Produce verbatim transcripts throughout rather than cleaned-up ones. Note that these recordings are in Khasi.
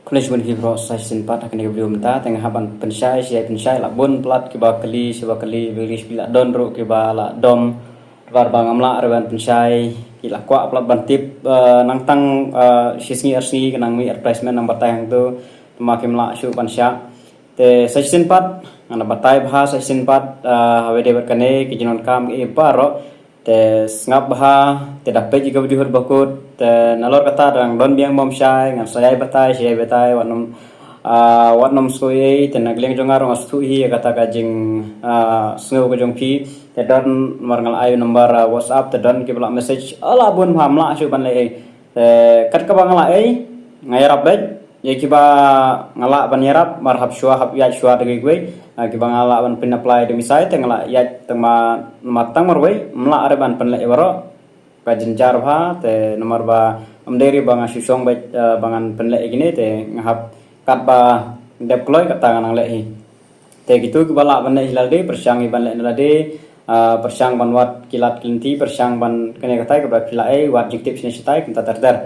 Khublei shibun hi bro, sa shisien pat ha kane ka video mynta te nga hap ban pynshai, shai pynshai la bun palat kiba kylli, shiba kylli, ba kylli shibun la don ruh kiba la dom. Te ba ngam lah ruh ban pynshai, ki la kwah palat ban tip, eh, nangtang, eh, shi sngi ar sngi ka nang mih advertisement nang batai hangto, te ma kim lah shuh ban shah. Te sa shisien pat ngan batai bha sa shisien pat, eh, ha kaba ïadei bad kane ki jingdonkam ki baroh. Te sngap bha, te da peit ïa ka video haduh ba kut, te nalor kata dang don biang bym shai, ngan sa ïai batai, sa ïai batai, wat nym, ah, wat nym sngewsih, te na ka liang jong nga ruh nga sngewthuh hi ïa kata ka jing, ah, sngew ka jong phi, te don namar nga la ai number, ah, WhatsApp, te don kiba la message, ala bun bha, ym lah shuh ban leh ei. Te kat kaba nga la ei, nga ïarap beit, ïa kiba nga lah ban ïarap, mar hap shuwa, hap ïaid shuwa da kiwei, ah, kiba nga lah ban pyn-apply da mi sai, te nga la ïaid tang ma, ma tang marwei, ym lah ruh ban pynleh baroh, ka jynjar bha, te namar ba, ym dei ruh ba nga shu shong beit, ah, ba ngan pynleh ïa kine, te nga hap katba dep kloi kata nga nang leh hi. Te kito kiba lah ban leh hi lade, pyrshang hi ban leh na lade, ah, pyrshang ban wad ki lad ki lynti, pyrshang ban kane katai kaba phi la ei, wad jingtip shane shatai, kumta ter ter.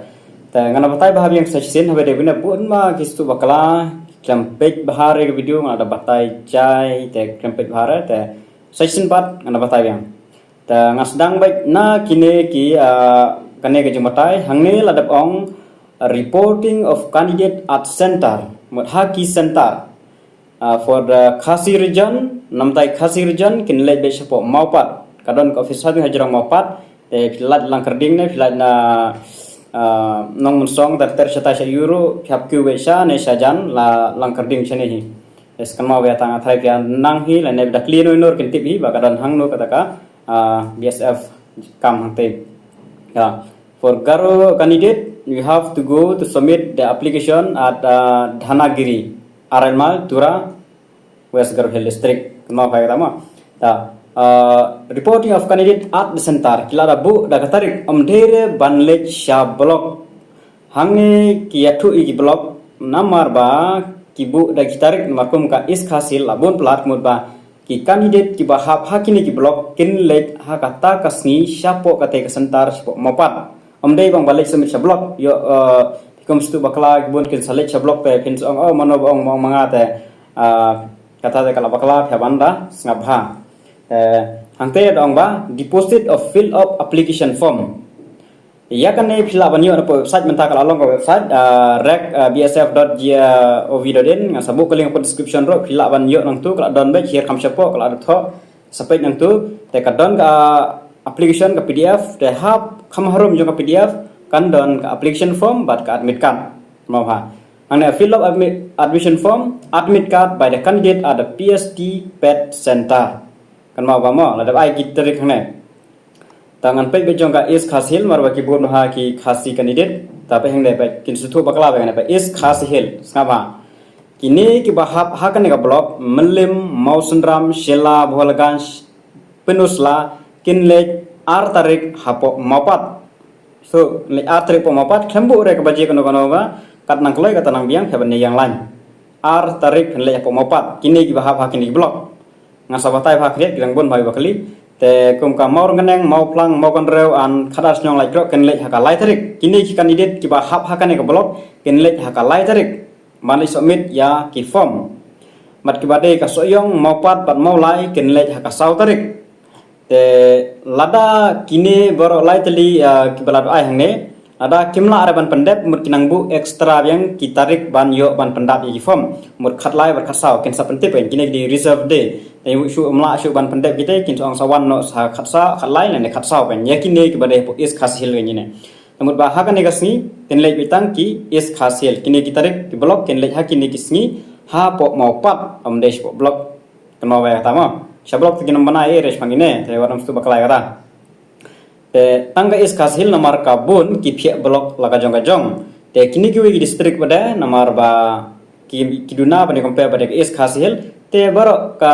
Te ngan batai bha biang sa shisien, haba dei bun ma ki sngewthuh bakla, khlem peit bha re ka video, nga da batai jai, te khlem peit bha re, te sa shisien pat, ngan batai biang. Te nga sdang beit na kine ki, ah, kane ka jingbatai, hangne la dep ong, reporting of candidate at center, mut ha ki center. Ah, for the Khasi region, namar Khasi region, kin leit beit shapoh Mawpat. Ka don ka office ha Hajrong Mawpat, te phi lait Langkyrding ne, phi lait na, ah, Nongmynsong, ter ter shatai sha Euro, phi hap kiew beit shane shajan, la Langkyrding shane hi. Te sa kynmaw beit tang ha thrai phi nang hi, lane da kylli noh noh kin tip hi, ba ka don hangno kata ka, ah, B S F kam hangtei. Ya. For Garo candidate, you have to go to submit the application at, uh, Dhanagiri, R L Mile, Tura, West Garo Hill District. Kynmaw bha ïa kata mo. Ta, uh, reporting of candidate at the center. Ki la da buh da ka tarik, ym dei re ban leit sha block. Hangne ki ïathuh ïa ki block, namar ba ki buh da ki tarik, namar kum ka East Khasi Hills la bun palat, mut ba ki candidate kiba hap ha kine ki block kin leit ha kata ka sngi shapoh katei ka center shapoh Mawpat. Ym dei ba nga ba leit submit sha block, ïoh, eh, phi kum sngewthuh bakla, ki bun kin sa leit sha block te phin sa ong, oh, mano ba ong, ma ong ma nga te, ah, kata te ka la bakla, phi hap ban da sngap bha. Eh, hangtei da ong ba, deposit of fill up application form. Ïa kane phi lah ban ïoh na poh website, mynta ka la long ka website, ah, rec, ah, B S F dot gov dot in, nga sa buh ka link hapoh description ruh, phi lah ban ïoh nangtu, ka la don beit hiar kham shapoh, ka la da thoh, sa peit nangtu, te ka don ka application ka P D F, te hap kham harum jong ka P D F, kan don ka application form, bad ka admit card. Mo ha. Hangne fill up admi-, admission form, admit card by the candidate at the P S T Pet Center. Kynmaw ba mo, la dep ai ki tarik hangne. Ta ngan peit beit jong ka East Khasi Hills, mar ba ki bun ha ki Khasi candidate. Ta peit hangne beit, kin sngewthuh bakla beit hangne beit East Khasi Hills, sngap bha. Kine kiba hap ha kane ka block, Mylliem, Mawsynram, Shella, Bhabolganj, Pynursla, kin leit ar tarik hapoh Mawpat. So, leit ar tarik hapoh Mawpat, khlem buh re ka baje kano kano ba, kat nang kloi kata nang biang, phi hap ban ïeng line. Ar tarik phin leit hapoh Mawpat, kine kiba hap ha kine ki block. Nga sa batai bha khriat, ki dang bun bha kiba kylli. Te kum ka Mawryngkneng, Mawphlang, Mawkynrew, and Khadar Shnong Laitkroh kin leit ha ka lai tarik. Kine ki candidate kiba hap ha kane ka block kin leit ha ka lai tarik ban leit submit ïa ki form. Bad kiba dei ka Sohiong, Mawpat bad Mawlai kin leit ha ka saw tarik. Te lada kine baroh lai tylli, ah, kiba la dep ai hangne, lada kim lah re ban pyndep, mut ki nang buh extra biang ki tarik ban ïoh ban pyndap ïa ki form. Mut khatlai bad khatsaw, kin sa pyntip kan, kine ki dei reserve day. Te shu ym lah shuh ban pyndep kita, kin sa ong sa wan noh sa khatsaw, khatlai lane khatsaw kan. Ïa kine kiba dei hapoh East Khasi Hills kan ïa ne. Te mut ba ha kane ka sngi, kin leit beit tang ki East Khasi Hills. Kine ki tarik ki block, kin leit ha kine ki sngi, hapoh Mawpat, ym dei shapoh block. Kynmaw beit kata mo. Sha block te kin ym bana ei re shaphang ine, te wat nym sngewthuh bakla ïa kata. Te tang ka East Khasi Hills namar ka bun ki phiah block la ka jong ka jong. Te kine kiwei ki district pat de namar ba ki, ki duna ban ïa compare bad ka East Khasi Hills. Te baroh ka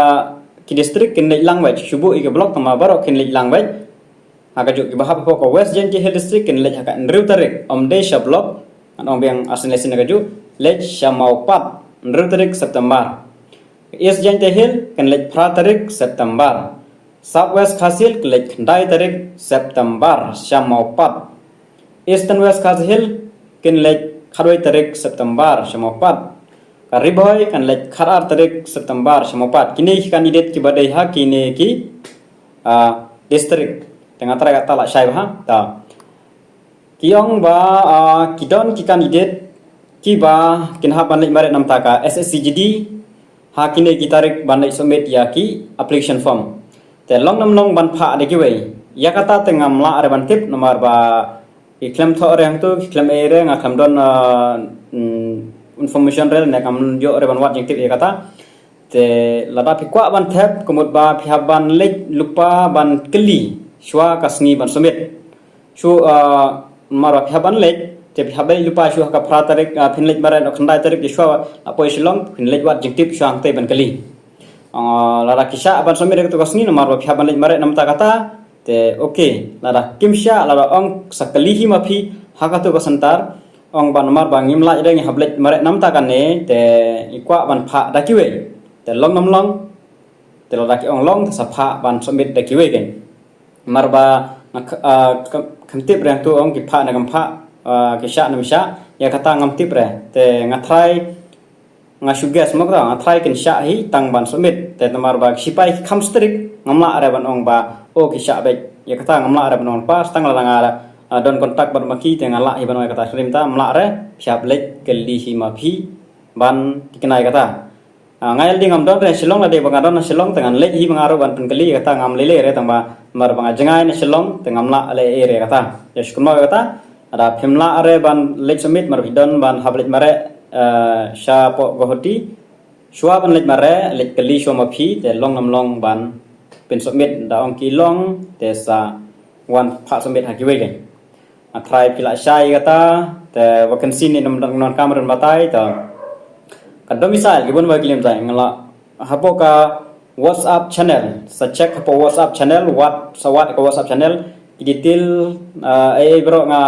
ki district kin leit lang beit, shu buh ïa ki block tang ma baroh kin leit lang beit. Ha kajuh kiba hap hapoh ka West Jaintia Hills District kin leit ha ka hynriew tarik, ym dei sha block, ngan ong biang arsien lai sien ha kajuh, leit sha Mawpat, hynriew tarik September. East Jaintia Hills kin leit phra tarik September. South West Khasi Hills kin leit khyndai tarik September sha Mawpat. Eastern West Khasi Hills kin leit khatwei tarik September sha Mawpat. Ka Ri Bhoi kan leit khatar tarik September sha Mawpat. Kine ki candidate kiba dei ha kine ki, ah, district. Te nga trai kata la shai bha. Ta. Ki ong ba, ah, ki don ki candidate kiba kin hap ban leit mareh namar ka S S C G D ha kine ki tarik ban leit submit ïa ki application form. Te long nam long ban phah da kiwei. Ïa kata te ngam lah re ban tip namar ba ki khlem thoh re hangtu, ki khlem ei re, nga khlem don, ah, mm, information re, ne kam ïoh re ban wad jingtip ïa kata. Te lada phi kwah ban thep, ka mut ba phi hap ban leit lypa ban kylli shuwa ka sngi ban submit. Shu, ah, namar ba phi hap ban leit, te phi hap leit lypa shuwa ka phra tarik, ah, phin leit mareh noh khyndai tarik, shuwa la poi Shillong, phin leit wad jingtip shuwa hangtei ban kylli. Ah, lada ki shah ban submit ha katu ka sngi, namar ba phi hap ban leit mareh namar kata, te okay, lada kim shah, lada ong sa kylli hi ma phi ha katu ka center, ong ba namar ba ngim lah re, ngi hap leit mareh namar kane, te ngi kwah ban phah da kiwei. Te long nam long, te lada ki ong long, te sa phah ban submit da kiwei kein. Namar ba nga kh-, ah, kh-, kham tip re hangtu ong ki phah ne kam phah, ah, ki shah ne kam shah, ïa kata ngam tip re. Te nga trai, nga shu guess mo kata, nga trai kin shah hi tang ban submit. Te namar ba ki sipai ki kham strict, ngam lah re ban ong ba, oh, ki shah beit. Ïa kata ngam lah re ban ong lypa, tang lada nga, ah, don contact bad ma ki, te nga lah hi ban ong ïa kata, hynrei mynta ngam lah re, phi hap leit kylli hi ma phi ban tikna ïa kata. Ah, nga ïa lade ngam don re Shillong, lade ba nga don na Shillong, te ngan leit hi ma nga ruh ban pynkylli, kata ngam lei lei re, tang ba namar ba nga jngai na Shillong, te ngam lah lei ei re kata. Ïa shu kynmaw kata, lada phim lah re ban leit submit, namar phi don ban hap leit mareh, eh, shapoh Guwahati, shuwa ban leit mareh, leit kylli shuwa ma phi, te long nam long ban pynsubmit, da ong ki long, te sa wan phah submit ha kiwei kein. Nga trai phi lah shai kata, te vacancy ne nam dang non kam ren batai, te ka domicile, ki bun ba ki lim tai, nga la hapoh ka WhatsApp channel, sa check hapoh WhatsApp channel, wat, sa wad ka WhatsApp channel, ki detail, ah, eh, bro nga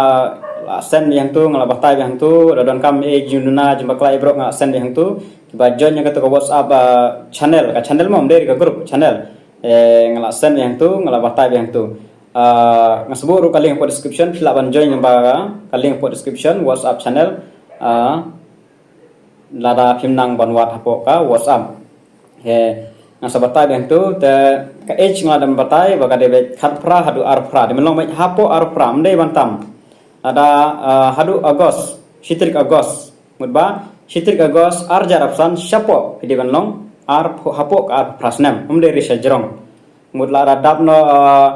la send ïa hangtu, nga la batai ïa hangtu, da don kam eh jingduna, jingbakla eh bro nga send ïa hangtu, kiba join ïa katu ka WhatsApp, ah, channel, ka channel mo, ym dei ka group, channel, eh, nga la send ïa hangtu, nga la batai ïa hangtu. Ah, nga shu buh ruh ka link hapoh description, phi lah ban join lyngba ka link hapoh description, WhatsApp channel. Ah, lada phim nang ban wad hapoh ka WhatsApp. He, nga sa batai beit hangtu, te ka age nga la dang batai, ba ka dei beit khatphra haduh arphra, dei ban long beit hapoh arphra, ym dei ban tam. Lada, ah, haduh August, shi tarik August, mut ba, shi tarik August, arhajar arphew san, shapoh, phi dei ban long, arphew, hapoh ka arphra snem, ym dei re sha jrong. Mut lada dap noh, ah,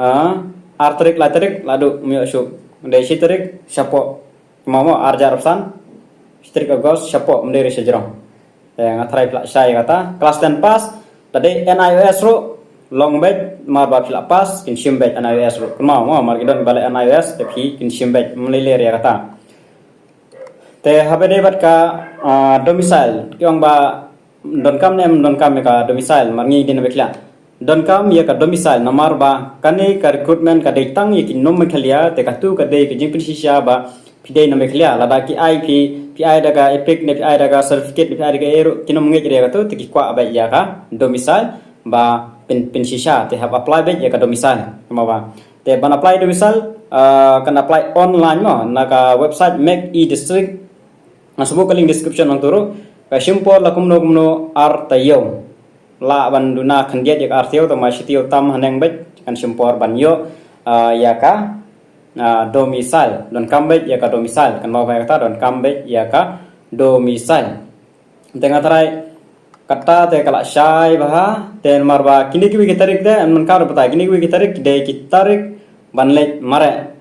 ah, ar tarik, lai tarik, la duh, ym ïoh shuh. Dei shi tarik, shapoh. Kynmaw mo, arhajar arphew san, shi tarik August, shapoh, ym dei re sha jrong. Te nga trai phi lah shai kata. Class ten pass, lada dei N I O S ruh, long beit, namar ba phi lah pass, kin shim beit N I O S ruh. Kynmaw mo, namar ki don ba leh N I O S, te phi kin shim beit, ym lei lei re kata. Te haba dei bad ka, ah, domicile, ki ong ba donkam ne em donkam ïa ka domicile, mar ngi dei na Meghalaya. Donkam ïa ka domicile, namar ba kane ka recruitment ka dei tang ïa ki nong Meghalaya, te katu ka dei ka jingpynshisha ba phi dei na Meghalaya, lada ki ai phi, phi ai da ka EPIC ne phi ai da ka certificate ne phi ai da ka eh ruh, kin ym ngeit re katu, te ki kwah beit ïa ka domicile, ba pyn, pynshisha, te hap apply beit ïa ka domicile, kynmaw ba. Te ban apply domicile, ah, kan apply online mo, na ka website Make E District, nga shu buh ka link description hangtu ruh, ka shim por la kumno kumno ar taïew. Lah ban duna khyndiat ïa ka ar taïew, tang ba shi taïew tam haneng beit, kan shim por ban ïoh, ah, ïa ka, ah, domicile, donkam beit ïa ka domicile, kynmaw ba ïa kata donkam beit ïa ka domicile. Te nga trai, kata te ka lah shai bha, te namar ba kine kiwei ki tarik te, ym don ka ruh batai, kine kiwei ki tarik, ki dei ki tarik ban leit mareh.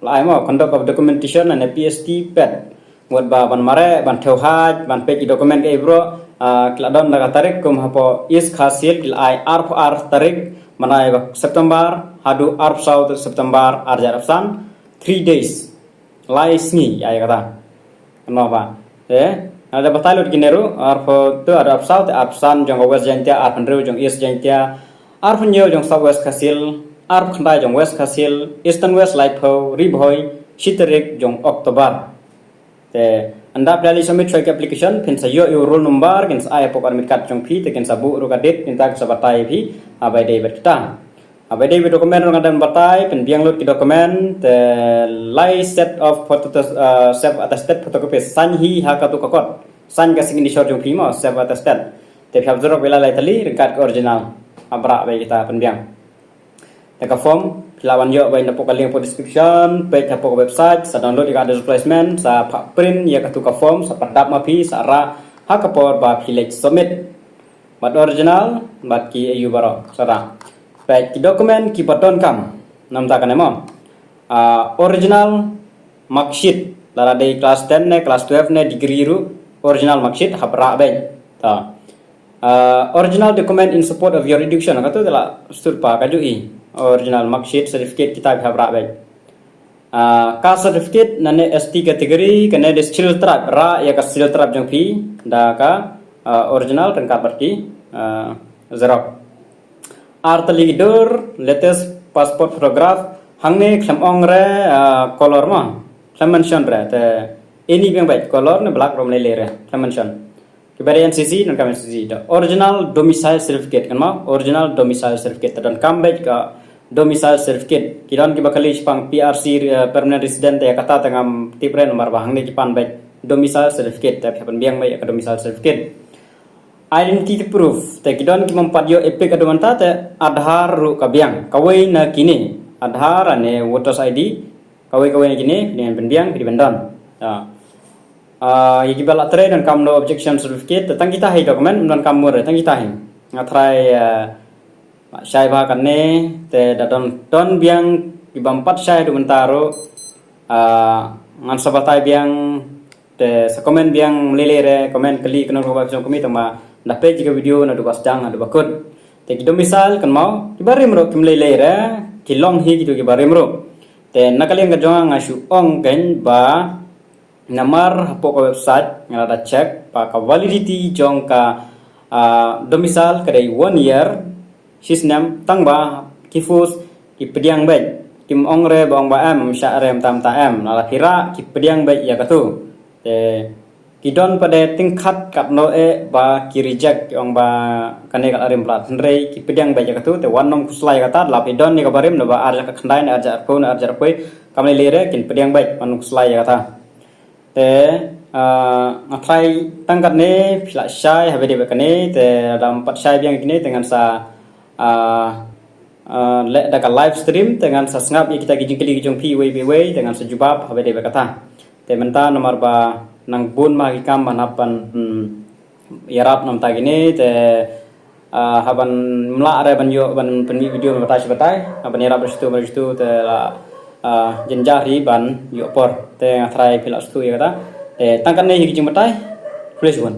La ai mo, conduct of documentation lane P S T pet. Mut ba ban mareh, ban thew haj, ban peit ki document kiei baroh, ah, ki la don da ka tarik kum hapoh East Khasi Hills, ki la ai arphew ar tarik, ban ai ba September, haduh arphew saw September, arhajar arphew san, three days. Lai sngi, ïa, ïa kata. Kynmaw ba. Eh, nga da batai lut kine ruh, arphew, tu arphew saw, te arphew san jong ka West Jaintia, arphew hynriew jong East Jaintia, arphew hynñiew jong South West Khasi Hills, arphew khyndai jong West Khasi Hills, Eastern West laiphew, Ri Bhoi, shi tarik jong October. Te, ynda phi la leit submit shuwa ki application, phin sa ïoh ïa u roll number, kin sa ai hapoh ka admit card jong phi, te kin sa buh ruh ka date, kin sa batai phi, haba dei bad kita. Haba dei ba document ruh nga dang batai, pynbiang lut ki document, te lai set of photo, uh, self attested photocopy, sign hi ha katu ka kot, sign ka signature jong phi mo, self attested. Te phi hap xerox beit lai lai tylli ryngkat ka original. Hap rah beit kita pynbiang. Te ka form phi lah ban ïoh beit napoh ka link hapoh description, peit hapoh ka website, sa download ïa ka advertisement, sa phah print ïa katu ka form, sa pyndap ma phi, sa rah ha ka por ba phi leit submit. Bad original bad ki A U baroh, sa rah. Peit ki document kiba donkam namta kane mo. Ah, original mark sheet, lada dei class ten ne, class twelve ne, degree ruh, original mark sheet hap rah beit. Ta. Ah, original document in support of your education, katu te la stud pa ka ju i. Original mark sheet, certificate, kita phi hap rah beit. Ah, ka certificate na ne S T category, kane dei Scheduled Tribe, rah ïa ka Scheduled Tribe jong phi da ka, ah, original ryngkat bad ki, ah, xerox. Ar tylli ki dur, latest passport photograph, hangne khlem ong re, ah, color mo, khlem mention re, te any biang beit, color ne black, rom lei lei re, khlem mention. Kiba dei N C C, donkam N C C. Da original domicile certificate, kan mo? Original domicile certificate. Te donkam beit ka domicile certificate. Ki don kiba kylli shaphang P R C, eh, permanent resident, te ïa kata te ngam tip re namar ba hangne ki pan beit domicile certificate. Te phi hap pynbiang beit ïa ka domicile certificate. Identity proof. Te ki don ki bym pat ïoh EPIC haduh mynta, te Aadhaar ruh ka biang. Kawei na kine. Aadhaar ne voters I D. Kawei kawei na kine, phi dei ban pynbiang, phi dei ban don. Ya. Ah, ïa kiba la trei donkam no objection certificate, te tang kita hi document, ym donkam mur, tang kita hi. Nga tharai, ah, shai bha kane, te da don, don biang, kibym pat shai haduh mynta ruh, ah, ngan sa batai biang, te sa comment biang, ym lei lei re, comment kylli kano kano ba jong kami, tang ba da peit ïa ka video naduh ba sdang, naduh ba kut. Te ki domicile kan mo, kiba rim ruh, kim lei lei re, ki long hi kitu kiba rim ruh. Te na ka liang ka jong nga shu ong kein ba, namar hapoh ka website nga la da check ba ka validity jong ka, ah, domicile ka dei one year, shisnem, tang ba ki force ki pdiang beit, kim ong re ba ong ba em, shah re mynta mynta em, lada phi rah ki pdiang beit ïa katu. Te ki don pat de tyngkhat katno eh ba ki reject, ki ong ba kane ka la rim palat, hynrei ki pdiang beit ïa katu, te wat nym khuslai kata, lada phi don ïa kaba rim, naba ar hajar khyndai ne ar hajar arphew ne ar hajar arphew, kam lei lei re, kin pdiang beit, wat nym khuslai ïa kata. Te, ah, nga tharai tang katne phi la shai haba dei ba kane, te lada ym pat shai biang kine, te ngan sa, ah, ah, leh da ka live stream, te ngan sa sngap ïa kita ki jingkylli ki jong phi iwei pa iwei, te ngan sa jubab haba dei ba kata. Te mynta namar ba nang bun ma ki kam ban hap ban, hmm, ïarap namta kine, te, ah, haban ym lah re ban ïoh ban pynmih video batai shi batai, haban ïarap da shitu batai shitu, te la, ah, jynjar hi ban ïoh por. Te nga tharai phi la sngewthuh ïa kata. Te tang katne hi ki jingbatai. Khublei shibun.